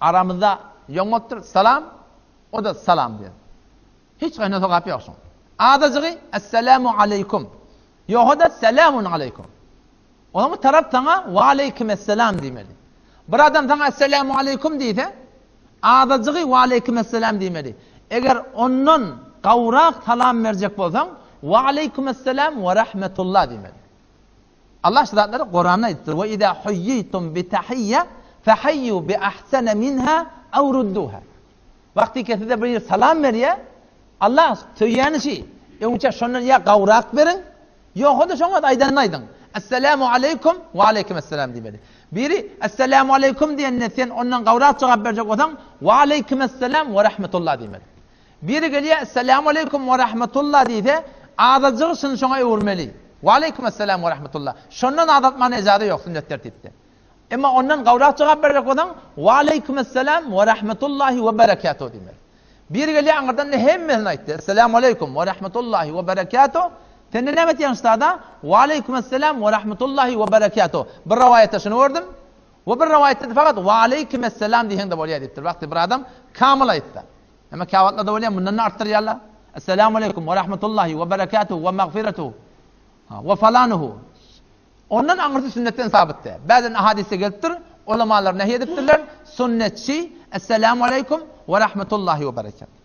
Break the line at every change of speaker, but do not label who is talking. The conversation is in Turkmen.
Aramyzda ýoň bolupdyr, salam, o-da salam diýer. Hiç haýsynda sogap ýok şoň. Azajygy Esselamu aleýkum. Ýogsa-da Selamun aleýkum. Onuň bu tarap saňa Waleýkimessalam diýmeli. Bir adam saňa Esselamu aleýkum diýse, azajygy Waleýkimessalam diýmeli. Eger ondan gowrak salam berjek bolsaň, Waleýkimessalam we rahmetullah diýmeli. Allah şu zatlary Kuranda aýdypdyr. Ve iza huyyitum bi tahiyye fahayyu bi ahsana minha aw rudduha. Wagty ki size bir salam berýär, Allah söýýäni şi. Öňçe şondan ýa gowrak beriň, ýogsa-da şoňa aýdanyny aýdyň. Esselamu aleýkum we aleýkum esselam diýmeli. Biri Esselamu aleýkum diýende sen ondan gowrak jogap berjek bolsaň, we aleýkum esselam we rahmetullah diýmeli. Biri gelýär Esselamu aleýkum we rahmetullah diýse, azajygy şuny şoňa öwürmeli. We aleýkum esselam we rahmetullah. Şondan azaltmana ejaza ýok sünnet tertipde. Emma ondan gowrak jogap berjek bolsaň, Waleýkumessalam we rahmetullahi we berekatuh diýmeli. Biri gelýär aňyrdan-da hemmesini aýtdy. Esselamu aleýkum we rahmetullahi we berekatuh. Sende näme etýäň ştada? Waleýkumessalam we rahmetullahi we berekatuh. Bir rowaýatda şuny gördüm. We bir rowaýatda fakat waleýkumessalam diýseň-de bolýar diýipdir. Wagty bir adam kamyl aýtsa. Emma käwagtlarda bolýar mundan-da artdyrýarlar. Esselamu aleýkum we rahmetullahi we berekatuh we magfiratuh we falanuhu. Ondan aňyrsy sünnetden sabyt däl. Bäzän ahadysda gelipdir, ulamalar nähi edipdirler, Sünnetçi, Esselamu aleýkum we rahmetullahi we berekatuh.